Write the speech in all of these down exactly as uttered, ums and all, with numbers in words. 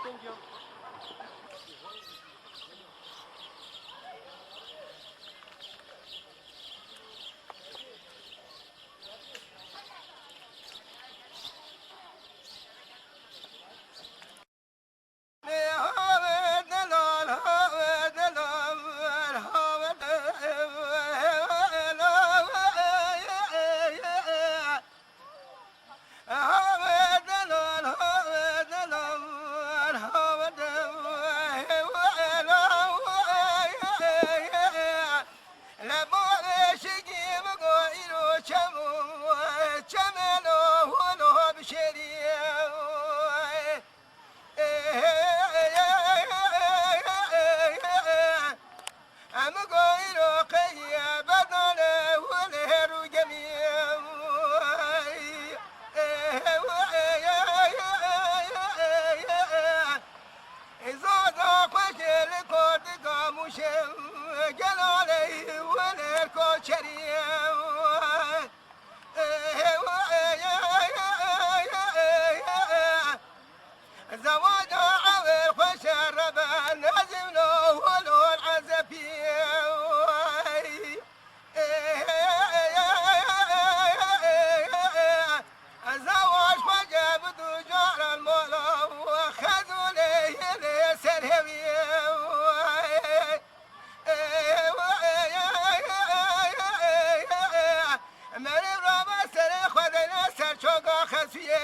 Em goyro qeye bedane wile heru gemî. Zoza xweşe li kordika mûşe, gelaley wile koçerî. Zewaca ewêr xweşe rebe nezîvno wilo ezepî. Zewac xweşe bi du caran mola xezûlê yê lê ser hevî. Merî rabe serê xwe deyne ser çoka xesûyê.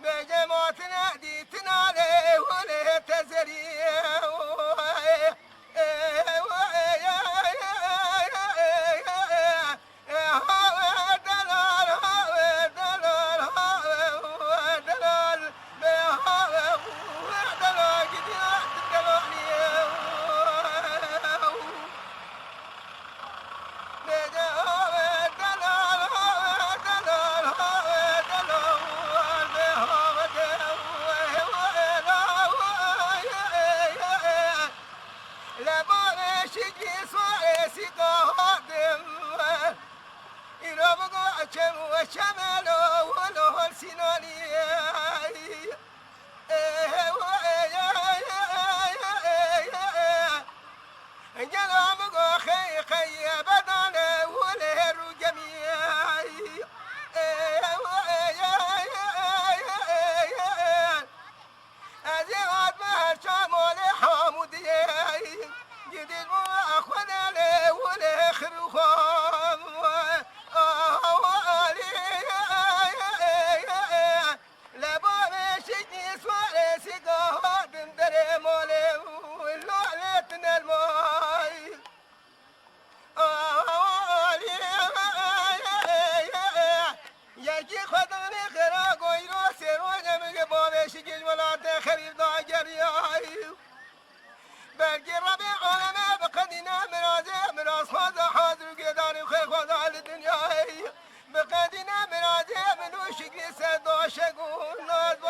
Bêje matine dîtina lê hûnê tezerî. Gela min go xey xey bedane wile rû gemî. Ez ê hatme her çar molê Hamûdiyê. Gidîş bo Xwedê lê wile xirûxo. Lebo meşikî suarê sîga hatin derê malê û lolê tinel may. Yekî xwedanê xera goyro sê roje min ge bavê şikî ji welatê xerîb dageriyay. Belkî Rebê aleme bi qedîne mirazê, mirazxwaza hazir û guhdarê xêrxwaza li dinyayê. Bi qedîne mirazê min û şikrî ser daşek û naz